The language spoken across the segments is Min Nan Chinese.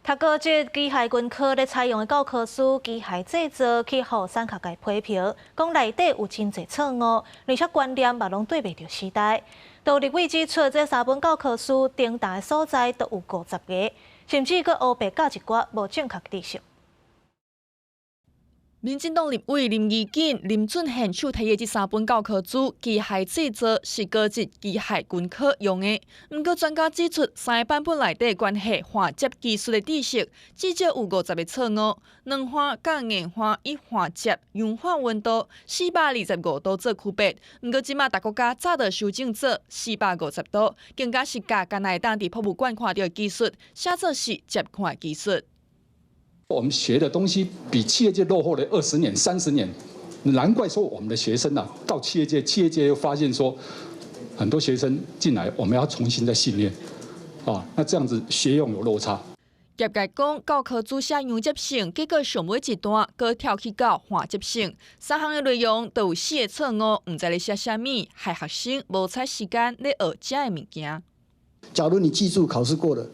讀高職機械軍科咧採用的教科書機械製造去予產學界批評，講內底有真濟錯誤，而且觀念嘛攏對袂著時代。杜立偉指出，這三本教科書重疊的所在都有50個，甚至閣烏白教一寡無正確知識。民進黨立委林宜瑾、林俊憲手提的這三本教科書，機械製造是高職機械軍科用的。毋過專家指出，三個版本內底關係焊接技術的知識，至少有50個錯誤。軟焊佮硬焊以焊接熔化溫度425度做區別，毋過這馬逐國家早就修正做450度，更加是共敢若會當佇博物館看著的技術，寫做是接看的技術。我們學的東西比企業界落後了20年、30年，難怪說我們的學生啊，到企業界，企業界又發現說，很多學生進來，我們要重新再訓練，啊，那這樣子學用有落差。業界講，教科書寫熔接線，結果上尾一段閣跳去到焊接線，三項的內容都有四個錯誤，毋知咧寫啥物，害學生無彩時間咧學這个物件。假如你記住考試過了，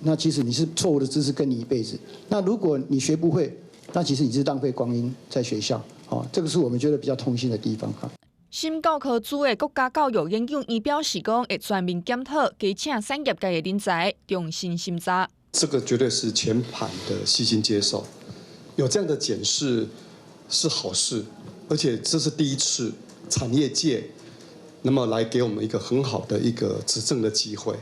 那其實你是錯誤的知識跟你一輩子。那如果你學不會，那其實你是浪費光陰在學校。哦，這個是我們覺得比較痛心的地方哈。審教科書的國家教育研究院表示講，會全面檢討，加請產業界的人才重新審查。這個絕對是全盤的悉心接受，有這樣的檢視是好事，而且這是第一次產業界那麼來給我們一個很好的一個指正的機會。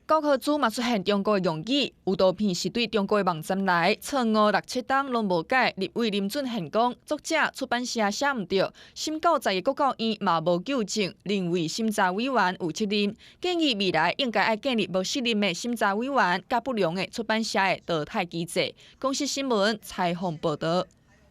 教科書嘛出現中國的用語，有圖片是對中國的網站來，錯誤六七冬攏無改。立委林俊憲講，作者出版社寫毋對，審教材的國教院嘛無糾正，認為審查委員有責任，建議未來應該愛建立無適任的審查委員，佮不良的出版社的淘汰機制。公視新聞採訪報導。